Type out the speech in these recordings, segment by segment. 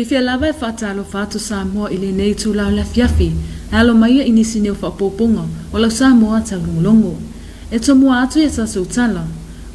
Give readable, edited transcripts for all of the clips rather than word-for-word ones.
Fiafia lava e faatalofa atu Samoa i lenei itula o le afiafi, e alo mai ai i nisi nei o faaopoopoga o lau Samoa taulogologo. E tomua atu i a tatou tala,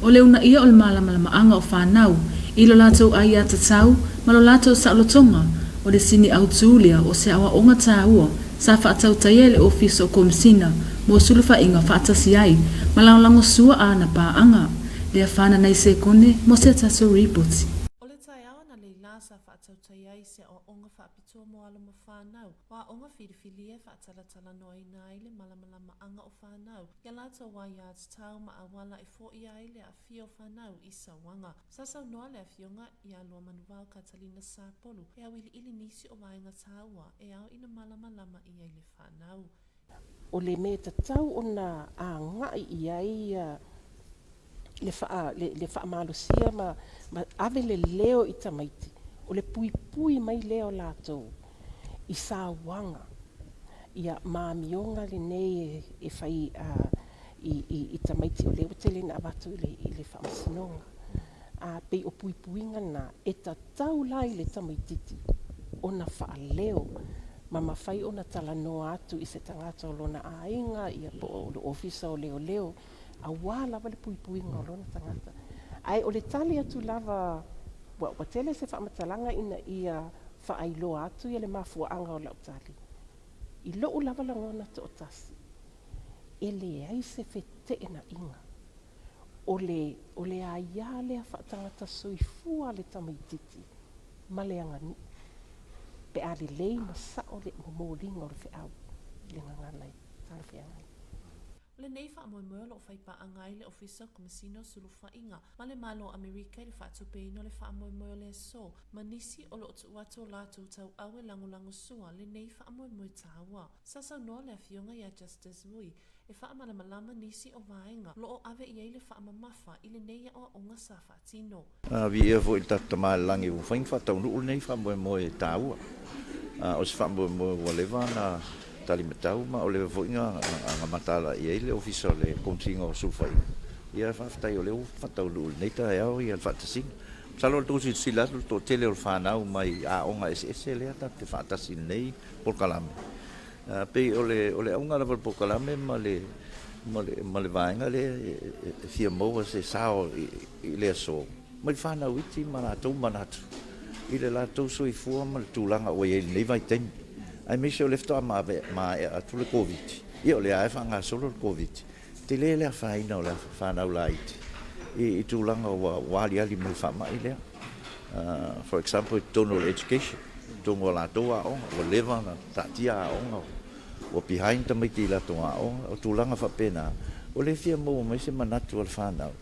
o le uunaia o le malamalamaaga o fanau i lo latou aiatatau ma lo latou saolotoga, o le sini autū lea o se aoaoga taua sa faatautaia e le Ofisa o Komesina mo Sulufaiga faatasi ai ma lagolagosua a ana paaga. Lea fana nai sekone mo se tatou ripoti. O le taeao analeila sa faatautaia ai se aoaoga faapitoa mo alo ma fanau, o aoga filifilia e faatalatalanoaina ai le malamalamaaga o fanau i a latou aiatatau ma auala e foia ai le aafia o fanau i sauaga. Sa saunoa le Afioga ia Luamanuvao Catalina Sapolu e auiliili nisi o vaega taua e ao ina malamalama i ai le fanau. O le mea e tatau ona agai i ai le faa, le, le faamalosia ma, ma ave le leo i tamaiti, o le puipui mai lea o latou i sauaga, ia, ma amioga lenei e, e fai a, i, i, i tamaiti o lea ua tele ina avatu i le, i le faamasinoga. A pei o puipuiga na, e tatau la i le tamaititi ona faaleo ma mafai ona talanoa atu i se tagata o lona aiga, ia po o le ofisa o leoleo, aua lava le puipuiga o lona tagata. Ae o le tali atu lava, ua, ua tele se faamatalaga ina ia faailoa atu ia le mafuaaga o lau tali. I lo'u lava lagona to'atasi, e leai se feteenaiga o le, o le aia lea faatagata soifua a le tamaititi ma le aganuu, pe a lelei ma sa'o le momoliga o le feau i le gagana e talafeagai. O lenei faamoemoe o lo o fai paaga ai le Ofisa o Komesina o Sulufaiga ma le Malo o Amerika i le faatupeina o le faamoemoe o le aso ma nisi o lo o tuu atu o latou tauau e lagolagosua lenei faamoemoe taua. Sa saunoa le Afioga ia Justice Vui e faamalamalama nisi o vaega o lo o ave i ai le faamamafa i lenei aoaoga sa faatino. A viia foi i le tatou Tama i le Lagi ua mafai ona faataunuu lenei faamoemoe taua. O se faamoemoe ua leva ona talimatau ma ua leva foi ona mataala i ai le Ofisa o le Komesina o Sulufaiga. Ia faafetai o lea ua faataunuu i lenei taeao le faatasiga. Masalo o le tou silasila atu i le toatele o le fanau mai aoga eseese lea tatou te faatasi i lenei polokalame. Pei o le o le auga lava o le polokalame ma le ma le ma le vaega lea e fia maua se sao i le aso mai le fanau iti ma latou manatu i le latou soifua ma le tulaga ua i ai i lenei vaitaimi aemaise o lea faatoa maea atu le Koviti. Ia o lea lava e faagasolo le Koviti. Tele le afaina o le fanau laiti i tulaga ua aliali mai le faamai lea. For example, i totonu o le education, i totonu o latou aoga, ua leva ona taatia aoga, ua behind tamaiti i latou aoga, o tulaga faapena, o lea e fia maua mai se manatu o le fanau,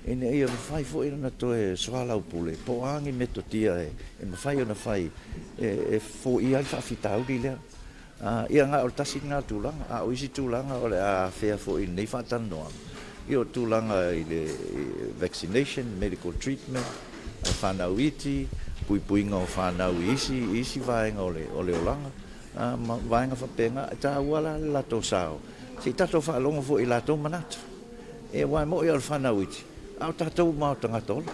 ina ia mafai foi ona toe soalaupule po o a ni metotia e mafai ona fai e foia ai le faafitauli lea. Ia na o le tasi lena tulaga, a o isi tulaga o le a afea foi i lenei faatalanoaga, ia o tulaga i le vaccination, medical treatment a fanau iti, puipuiga o fanau i isi i isi vaega o le o le olaga, ma vaega faapena. E taua la le latou sao, se i tatou faalogo foi i latou manatu. E aua e moni o le fanau iti, a o tatou uma lava o tagata ola.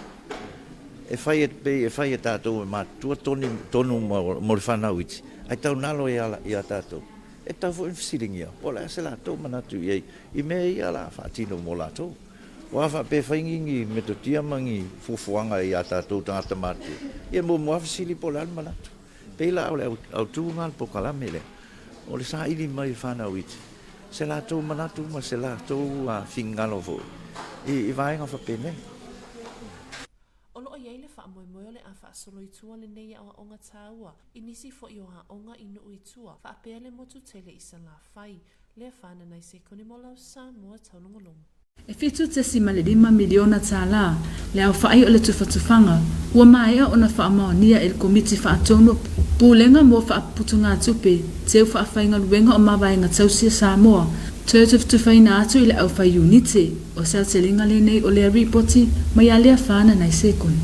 E fai e pei e fai e tatou e matutua toni tonu mo le fanau iti, ae tau nalo ia tatou. E tatau foi ona fesiligia po o le a se latou manatu i ai i mea ia o le a faatino mo latou. Aua a faapea e fai ni ni metotia ma ni fuafuaga ia tatou tagata matutua, ia e muamua lava fesili po o le a le manatu. E pei la o le autu lena o le polokalame lea, o le saili mai e fanau iti se latou manatu ma se latou finagalo foi i vaega faapenei. O lo o i ai le faamoemoe o le a faasolo i tua lenei aoaoga taua i nisi foi o aoga i Nuu i tua, faapea le motu tele i Salafai, lea fananai sekone mo lau Samoa taulogologo. E $7.5 miliona tala le aofai o le tufatufaga ua maea ona faamaonia e le Komiti Faatonu o Pulega mo Faaputugatupe Teu Faafaigaluega o Mavaega Tausi a Samoa toe tufatufaina atu i le aufai iunite. O se aotelega lenei o lea ripoti mai a lea fana nai sekone.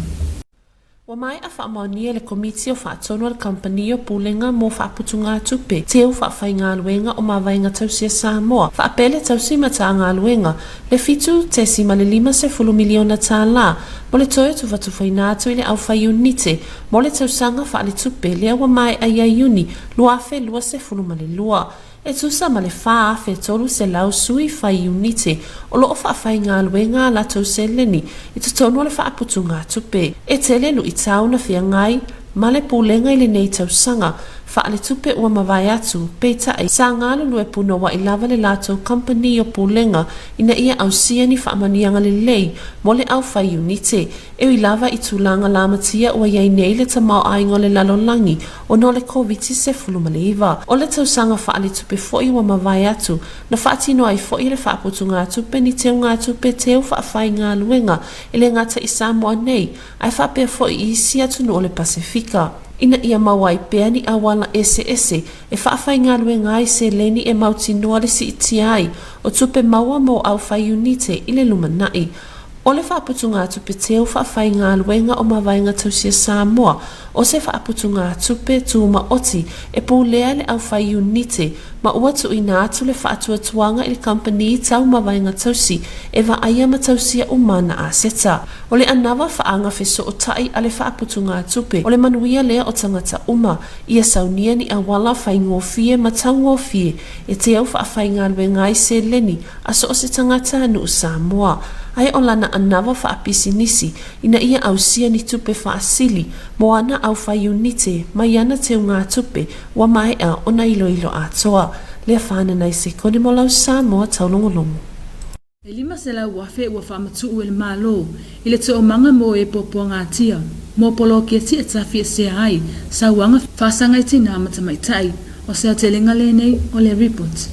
Ua Ua maea faamaonia e le Komiti o Faatonu a le Kamupani o Pulega mo Faaputugatupe Teu Faafaigaluega o Mavaega Tausia Samoa faapea le Tausi Matagaluega le $7.50 miliona tala mo le toe tufatufaina atu i le aufaiunite mo le tausaga faaletupe lea ua maea ia Iuni 2022. E tusa ma le 4,300 sui fai iunite o lo o faafaigaluega a latou seleni i totonu o le faaputugatupe. E tele luitau na feagai ma le Pulega i lenei tausaga faaletupe ua mavae atu, peitai, sa galulue punouai lava le latou kamupani o Pulega ina ia ausia ni faamanuiaga lelei mo le aufai iunite. E ui lava i tulaga lamatia ua i ai nei le tamaoaiga o le lalolagi ona o le Koviti-19. O le tausaga faaletupe foi ua mavae atu, na faatino ai foi e le faaputugatupe ni teugatupe teu faafaigaluega e le gata i Samoa nei ae faapea foi i isi atunuu o le Pasefika, ina ia maua ai pea ni auala eseese e faafaigaluega ai seleni e mautinoa le siitia ai o tupe maua mo aufaiunite i le lumanai. O le faaputugatupe teu faafaigaluega o Mavaega Tausia Samoa, o se faaputugatupe tūmaoti e pulea e le aufaiunite ma ua tuuina atu le faatuatuaga i le kamupani tau mavaega tausi e vaaia ma tausia uma ana aseta. O le anava faaagafesootai a le faaputugatupe o le manuia lea o tagata uma, ia saunia ni auala faigofie ma taugofie e teu faafaigaluega ai seleni a so o se tagata nuu Samoa, ae o lana anava faapisinisi ina ia ausia ni tupe faasili mo ana aufaiunite mai ana teugatupe ua maea ona iloilo atoa. Lea whananai sekone mo lau Samoa taulogologo. E 500,000 ua faamatuu e le Malo i le toomaga mo e puapuagatia mo poloketi e tafiesea ai sauaga faasaga i tinā ma tamaitai. O se aotelega lenei o le report.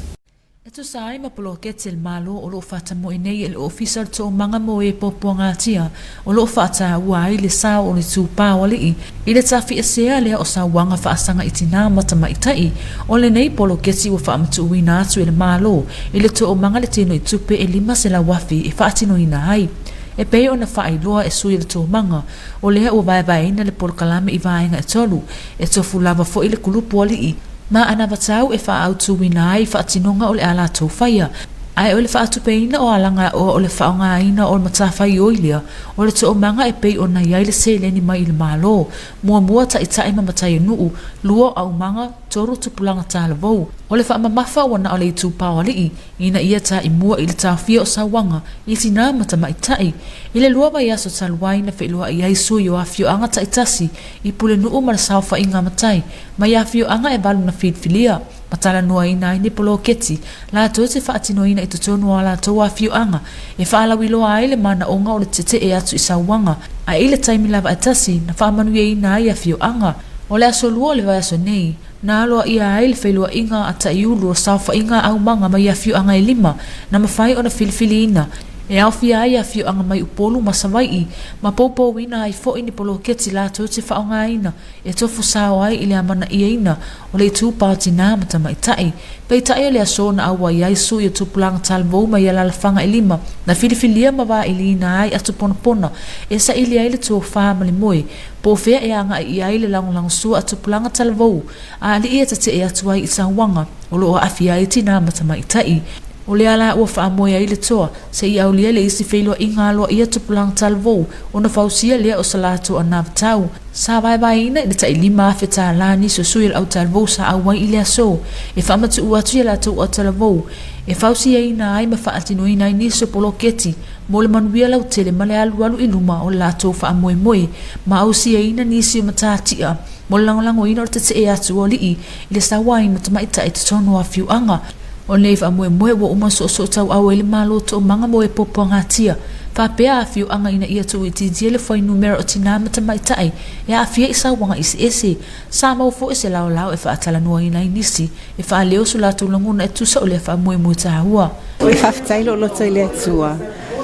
E tusa ai ma poloketi a le Malo o lo o faatamoe nei e le Ofisa o le Toomaga mo e Puapuagatia o lo o faataua ai le sao o le itupa o alii i le tafiesea lea o sauaga faasaga i tinā ma tamaitai. O lenei poloketi ua faamatuuina atu e le Malo i le toomaga le tino i tupe e 500,000 e faatinoina ai. E pei ona faailoa e sui o le toomaga, o lea ua vaevaeina le polokalame i vaega e tolu, e tofu lava foi le kulupu alii, ma anavatau e faaautuina ai faatinoga o le a latou faia, ae o le faatupeina o alagaoa o le faaaogaina o matafaioi lea o le toomaga e pei ona i ai le seleni mai i le Malo, muamua taitai ma mataianuu, lua o aumaga, tolu tupulaga talavou. O le faamamafa ua na o le itupa o alii ina ia taimua i le taofia o sauaga i tinā ma tamaitai. I le lua vaiaso talu ai na feiloai ai sui o afioaga taitasi i Pulenuu ma le saofaiga a matai mai afioaga e valu na filifilia ma talanoaina ai ni poloketi latou te faatinoina i totonu o a latou afioaga e faalauiloa ai le manaoga o le tetee atu i sauaga a i le taimi lava e tasi na faamanuiaina ai afioaga. O le aso lua o le vaiaso nei, na aloaia ai le feiloaiga a Taiulu o saofaiga aumaga mai afioaga e lima na mafai ona filifiliina e aofia ai afioaga mai Upolu ma Savai'i ma poupouina ai foi ni poloketi latou te faaaogaina e tofu sao ai i le amanaiaina o le itupa o tinā ma tamaitai. Peitai o le aso na auai ai sui o tupulaga talavou mai alalafaga e lima, na filifilia ma vailiina ai atu ponapona e saili ai le tofa ma le moe, po o fea e agai i ai le lagolagosua a tupulaga talavou a alii e tetee atu ai i sauaga o lo o aafia ai tinā ma tamaitai. O lea la ua faamoe ai le toa seia aulia le isi feiloaiga aloaia tupulaga talavou ona fausia lea o sa latou anavatau. Sa vaevaeina i le tai 5,000 tālā nisi o sui o le au talavou sa auai i le aso e faamatuu atu i a latou au talavou e fausiaina ai ma faatinoina ai nisi o poloketi mo le manuia lautele ma le alualu i luma o le latou faamoemoe ma ausiaina nisi o matatia mo le lagolagoina o le tetee atu o alii i le sauaina o tamaitai i totonu o afioaga. O lenei faamoemoe ua uma soosootauau ai le Malo Toomaga mo e Puapuagatia, faapea afioaga ina ia tuuitiitia le fuainumera o tinā ma tamaitai e aafia i sauaga eseese. Sa maua foi se laolao e faatalanoaina ai nisi e faaleo so latou lagona e tusa o lea faamoemoe taua. E faafetai lou loto i le Atua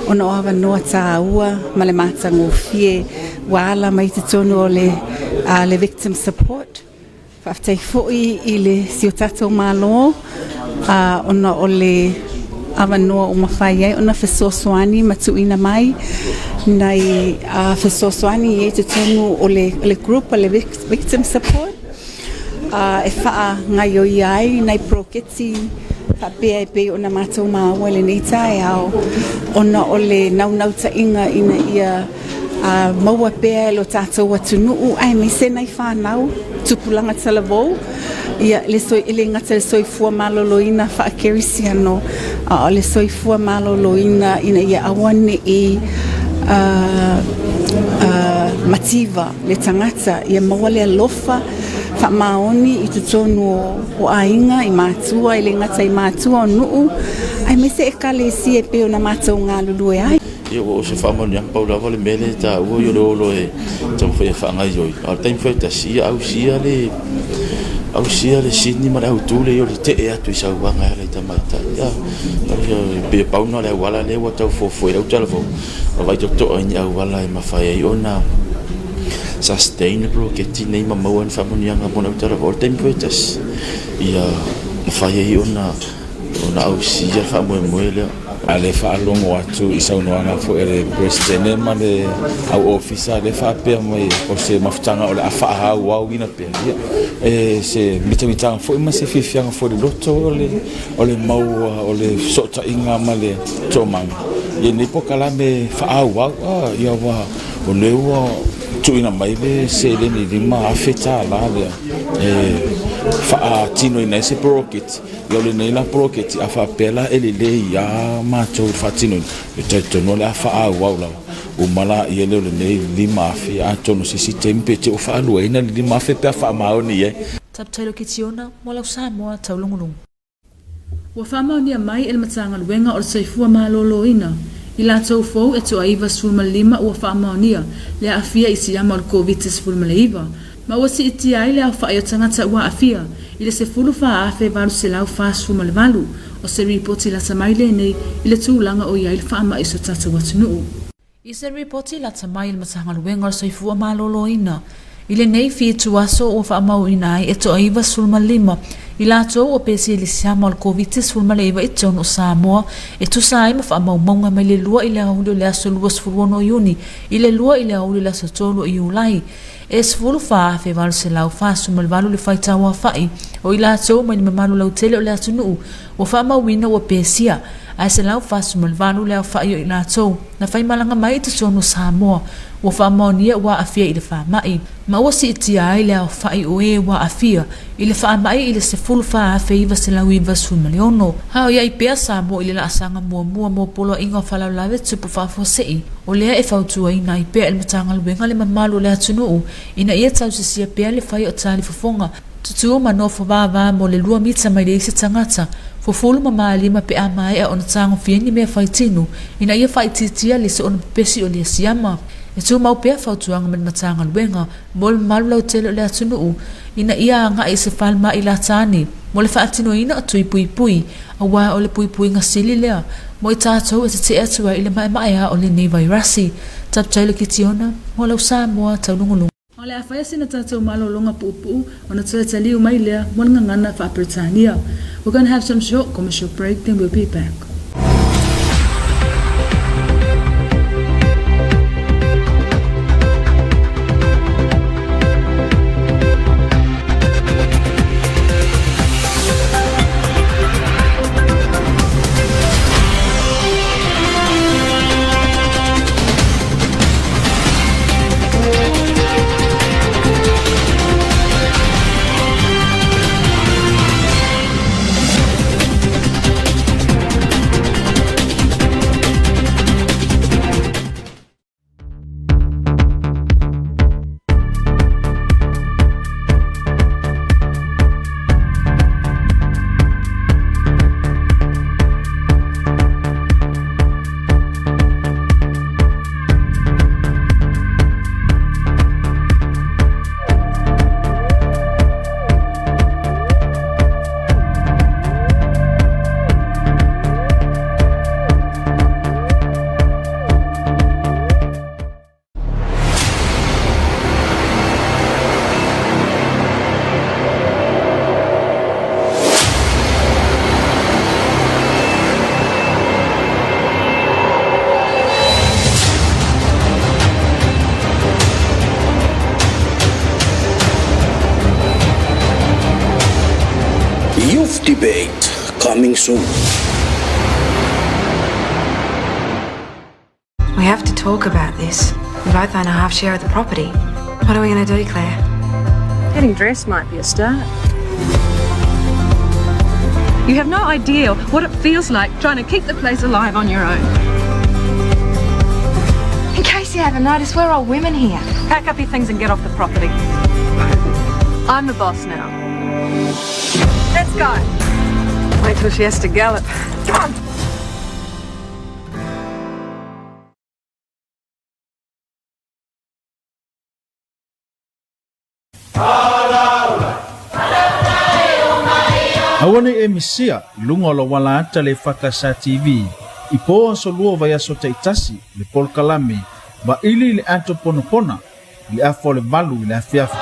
ona o avanoa taua ma le matagofie ua ala mai i totonu o le le Victim Support. Faafetai foi i le si o tatou Malo ona o le avanoa ua mafai ai ona fesoasoani ma tuuina mai nai fesoasoani i ai i totonu o le group a le Victim Support e faagaioia ai nai poloketi faapea e pei ona matou maua i lenei taeao ona o le naunautaiga ina ia maua pea e lo tatou atunuu aemaise nai fanau tupulaga talavou ia le e le gata i le soifua maloloina faakerisiano a o le soifua maloloina ina ia aua ne'i mativa le tagata ia maua le alofa faamaoni i totonu o aiga i matua e le gata i matua o nuu aemaise ekalesia e pei ona matou galulue ai. Ia ua o se faamanuiaga, pau lava le mea lea e taua o le o loa e taumafai e faagaoioi, a o le taimi foi e tasi, ia ausia le ausia le sini ma le autu lea o le tee atu i sauaga e ala i tamaitai. Ia, e pei e pau lena o le auala lea ua tau fuafua i lau tala fou, vaavaai totoa i ni auala e mafai ai ona sustain le poloketi lenei ma maua ni faamanuiaga mo le autalavou. O le taimi foi e tasi, ia mafai ai ona ona ausia le faamoemoe lea. A le faalogo atu i saunoaga foi a le Peresetene ma le au ofisa lea faapea mai o se mafutaga o le a faaauauina pea, ia, e se mitamitaga foi ma se fiafiaga foi i le loto o le, o le maua o le fesootaiga ma le toomaga i lenei polokalame faaauau. A, ia aua o lea ua tuuina mai le seleni $5,000 lea e faatinoina ai se poloketi. Ia o lenei la poloketi, a faapea la e lelei lava matou i le faatinoina, e talitonu o le a faaauau lava. Uma laia lea o lenei $5,000, atonu se isi taimi pe te i ua faaluaina le $5,000 pe a faamaoni i ai. Taputailo Kitiona, mo lau Samoa taulogologo. Ua faamaonia mai e le Matagaluega o le Soifua Maloloina i latou fou e toa 95 ua faamaonia le aafia i siama o le Koviti-19 ma ua siitia ai le aofai o tagata ua aafia i le 14,848. O se ripoti lata mai lenei i le tulaga o i ai le faamai i so tatou atunuu. I se ripoti lata mai i le Matagaluega o le Soifua Maloloina i lenei fitu aso ua faamauina ai e toa 95 i latou ua pesia i le siama o le Koviti-19 i totonu o Samoa e tusa ai ma faamaumauga mai le 2 i le aoauli o le aso 26 o Iuni i le 2 i le aoauli o le aso 3 o Iulai. E 14,848 le faitau aofai o i latou mai le mamalu lautele o le atunuu ua faamauina ua pesia, ae 148 le aofai o i latou na faimalaga mai i totonu o Samoa ua faamaonia ua aafia i le faamai, ma ua siitia ai le aofai o e ua aafia i le faamai i le 14,996. A o i ai pea Samoa i le laasaga muamua mo poloaiga o faalavelave tupu faafuasei, o lea e fautuaina ai pea e le Matagaluega le mamalu o le atunuu ina ia tausisia pea le fai o talifofoga tutū ma nofo vāvā mo le lua mita mai le isi tagata, fufulu ma malima pe a maea ona tagofia ni mea faitino ina ia faaitiitia le soona pepesi o le siama. E tumau pea fautuaga ma le Matagaluega mo le mamalu lautele o le atunuu ina ia agai i se falemai lata ane mo le faatinoina o tui puipui, aua o le puipuiga sili lea mo i tatou e tetee atu ai i le maemaea o lenei vairasi. Taputailo Kitiona, mo lau Samoa taulogologo. O le a faia sina tatou malologa puupuu ona toe taliu mai lea mo le gagana faa-Peretania. We're gonna have some short commercial break then we'll be back. Youth Debate coming soon. We have to talk about this. We both own a half share of the property. What are we going to do, Claire? Getting dressed might be a start. You have no idea what it feels like trying to keep the place alive on your own. In case you haven't noticed, we're all women here. Pack up your things and get off the property. I'm the boss now. Let's go. Wait till she has to gallop. Come on. Aua nei e misia i luga o le auala ata le EFKS TV i po aso lua o vaiaso taitasi le polokalame Vaili i le Ato Ponapona i le afa o le 8 i le afiafi.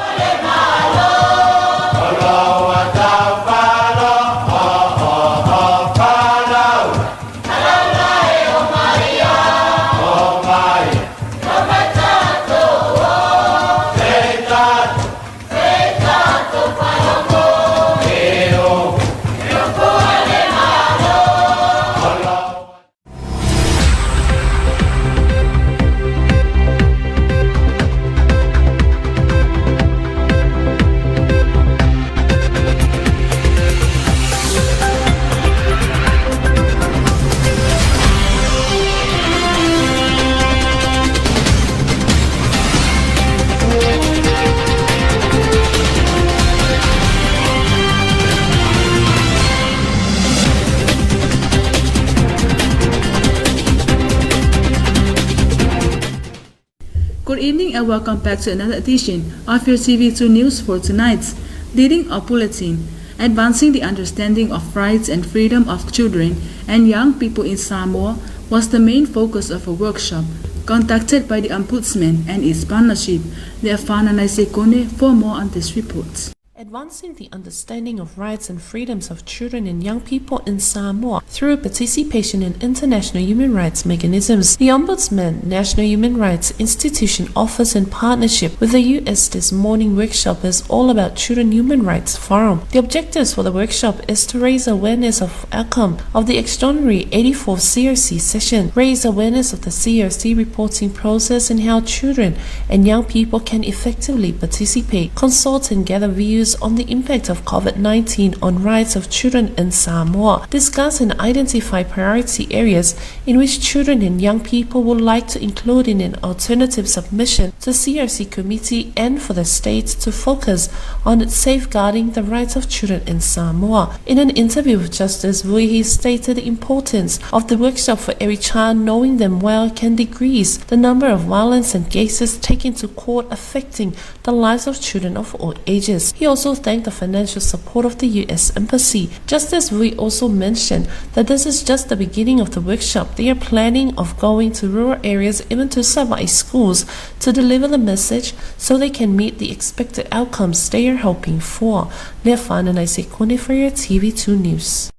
Good evening and welcome back to another edition of your TV2 News for tonight. Leading our bulletin, advancing the understanding of rights and freedom of children and young people in Samoa was the main focus of a workshop conducted by the Ombudsman and its partnership, Leafana Naisekone, for more on this report. Advancing the understanding of rights and freedoms of children and young people in Samoa through participation in international human rights mechanisms. The Ombudsman, National Human Rights Institution offers in partnership with the U.S. this morning workshop is all about Children Human Rights Forum. The objectives for the workshop is to raise awareness of outcome of the extraordinary 84th CRC session, raise awareness of the CRC reporting process and how children and young people can effectively participate, consult and gather views on the impact of COVID-19 on rights of children in Samoa, discuss and identify priority areas in which children and young people would like to include in an alternative submission to CRC committee and for the state to focus on safeguarding the rights of children in Samoa. In an interview with Justice Vui, he stated the importance of the workshop for every child. Knowing them well can decrease the number of violence and cases taken to court affecting the lives of children of all ages. He also thanked the financial support of the U.S. Embassy. Justice Vui also mentioned that this is just the beginning of the workshop. They are planning of going to rural areas, even to Savaii schools, to deliver the message so they can meet the expected outcomes they are hoping for. Leafana Naisekone for your TV2 News.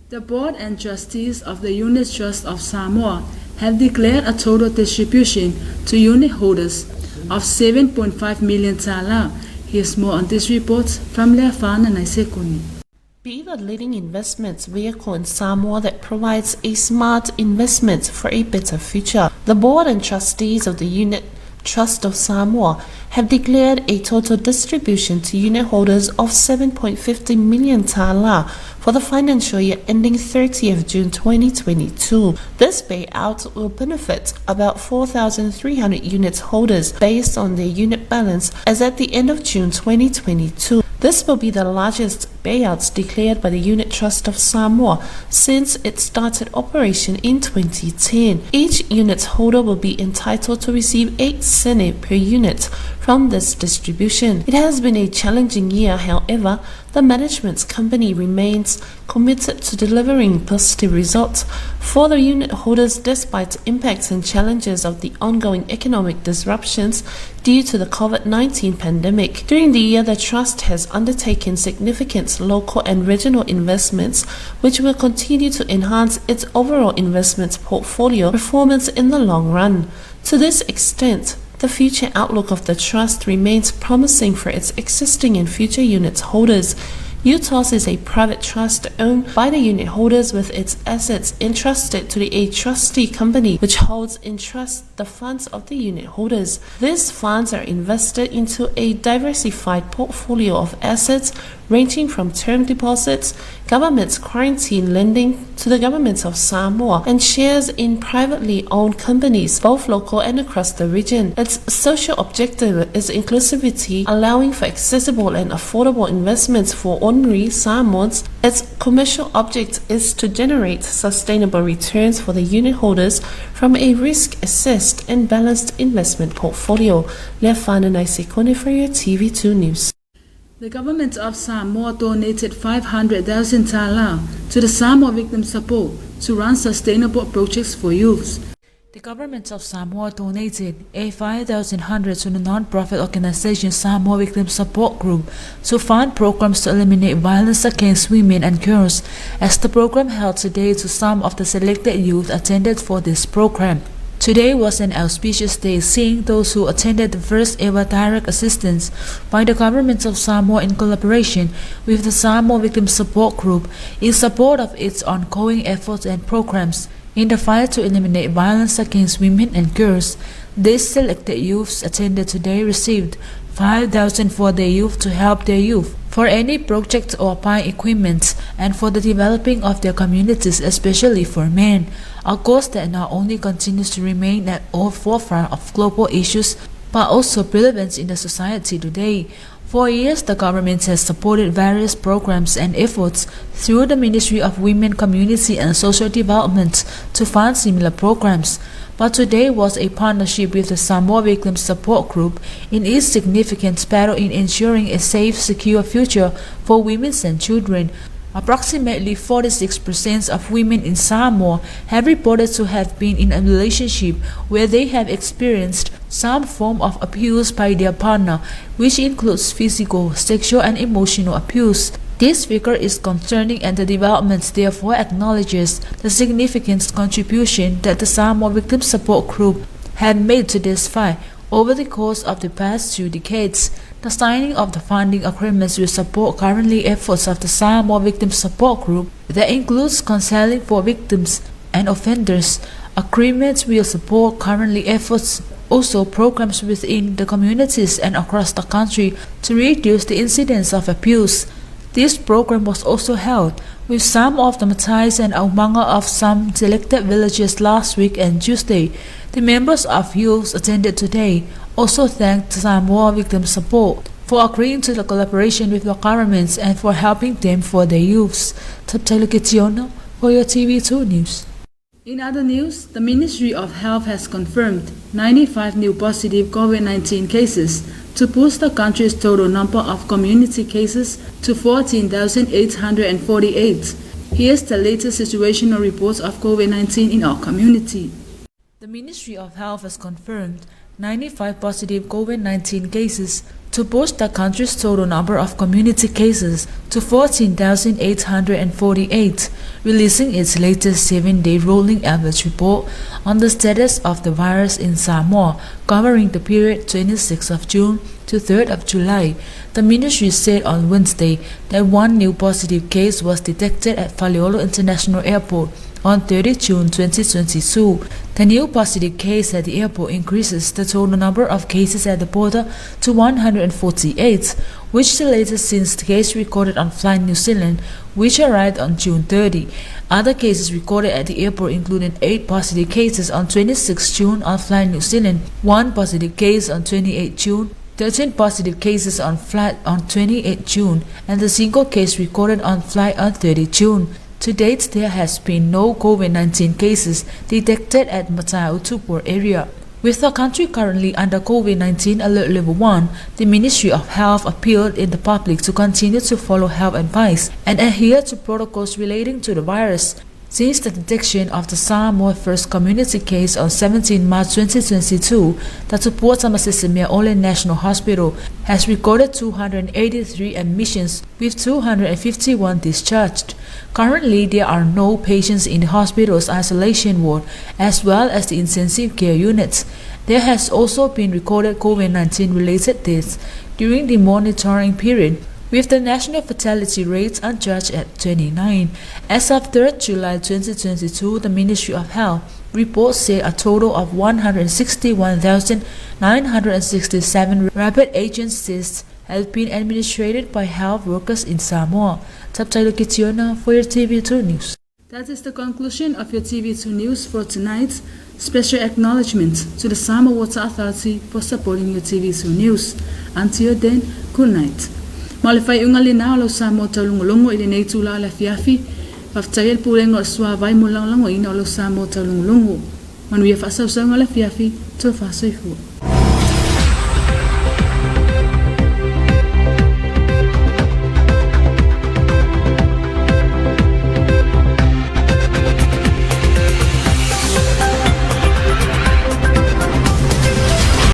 The Board and Trustees of the Unit Trust of Samoa have declared a total distribution to unit holders of 7.5 million tala. Here's more on this report from Leafana Naisekone. Be the leading investment vehicle in Samoa that provides a smart investment for a better future. The board and trustees of the Unit Trust of Samoa have declared a total distribution to unit holders of 7.50 million tala for the financial year ending 30th June 2022. This payout will benefit about 4,300 unit holders based on their unit balance as at the end of June 2022. This will be the largest payouts declared by the Unit Trust of Samoa since it started operation in 2010. Each unit holder will be entitled to receive 8 cents per unit from this distribution. It has been a challenging year, however, the management company remains committed to delivering positive results for the unit holders despite impacts and challenges of the ongoing economic disruptions due to the COVID-19 pandemic. During the year, the Trust has undertaken significant local and regional investments, which will continue to enhance its overall investment portfolio performance in the long run. To this extent, the future outlook of the Trust remains promising for its existing and future unit holders. UTOS is a private trust owned by the unit holders with its assets entrusted to the a trustee company which holds in trust the funds of the unit holders. These funds are invested into a diversified portfolio of assets ranging from term deposits, government's quarantine lending to the government of Samoa, and shares in privately owned companies, both local and across the region. Its social objective is inclusivity, allowing for accessible and affordable investments for ordinary Samoans. Its commercial object is to generate sustainable returns for the unit holders from a risk-assessed and balanced investment portfolio. Leafana Naisekone for your TV2 News. The government of Samoa donated 500,000 tala to the Samoa Victim Support to run sustainable projects for youths. The government of Samoa donated a 5,100 to the non-profit organization Samoa Victim Support Group to fund programs to eliminate violence against women and girls, as the program held today to some of the selected youth attended for this program. Today was an auspicious day seeing those who attended the first ever direct assistance by the government of Samoa in collaboration with the Samoa Victim Support Group in support of its ongoing efforts and programs in the fight to eliminate violence against women and girls. These selected youths attended today received 5,000 for their youth to help their youth for any project or buying equipment and for the developing of their communities, especially for men, a cause that not only continues to remain at the forefront of global issues but also prevalent in the society today. For years, the government has supported various programs and efforts through the Ministry of Women, Community and Social Development to fund similar programs. But today was a partnership with the Samoa Victim Support Group in its significant battle in ensuring a safe, secure future for women and children. Approximately 46% of women in Samoa have reported to have been in a relationship where they have experienced some form of abuse by their partner, which includes physical, sexual, and emotional abuse. This figure is concerning and the development therefore acknowledges the significant contribution that the Samoa Victim Support Group have made to this fight over the course of the past two decades. The signing of the funding agreements will support currently efforts of the Samoa Victim Support Group that includes counseling for victims and offenders. Agreements will support currently efforts also programs within the communities and across the country to reduce the incidence of abuse. This program was also held with some of the Matais and Aumaga of some selected villages last week and Tuesday. The members of youth attended today also thanked Samoa Victim Support for agreeing to the collaboration with the governments and for helping them for their youths. Taptailukitiono for your TV2 News. In other news, the Ministry of Health has confirmed 95 new positive COVID-19 cases to boost the country's total number of community cases to 14,848. Here's the latest situational report of COVID-19 in our community. The Ministry of Health has confirmed 95 positive COVID-19 cases to boost the country's total number of community cases to 14,848, releasing its latest 7-day rolling average report on the status of the virus in Samoa, covering the period 26th of June to 3rd of July. The ministry said on Wednesday that one new positive case was detected at Faleolo International Airport on 30 June 2022. The new positive case at the airport increases the total number of cases at the border to 148, which is the latest since the case recorded on Fly New Zealand, which arrived on June 30. Other cases recorded at the airport included 8 positive cases on 26 June on Fly New Zealand, 1 positive case on 28 June, 13 positive cases on flight on 28 June, and a single case recorded on flight on 30 June. To date, there has been no COVID-19 cases detected at Matautu area. With the country currently under COVID-19 Alert Level 1, the Ministry of Health appealed in the public to continue to follow health advice and adhere to protocols relating to the virus. Since the detection of the Samoa first community case on 17 March 2022, the Tupua Tamasese National Hospital has recorded 283 admissions with 251 discharged. Currently, there are no patients in the hospital's isolation ward as well as the intensive care units. There has also been recorded COVID-19 related deaths during the monitoring period, with the national fatality rate unjudged at 29. As of 3rd July 2022, the Ministry of Health reports say a total of 161,967 rapid agent tests have been administered by health workers in Samoa. Subtitle Kitiona for your TV2 News. That is the conclusion of your TV2 News for tonight. Special acknowledgement to the Samoa Water Authority for supporting your TV2 News. Until then, good night. Ma o le faaiuga lena o lau Samoa taulogologo i lenei itula o le afiafi, faafetai ai le Pulega o le Suavai mo le lagolagoina o lau Samoa taulogologo. Manuia faasausauga o le afiafi, tofa soifua.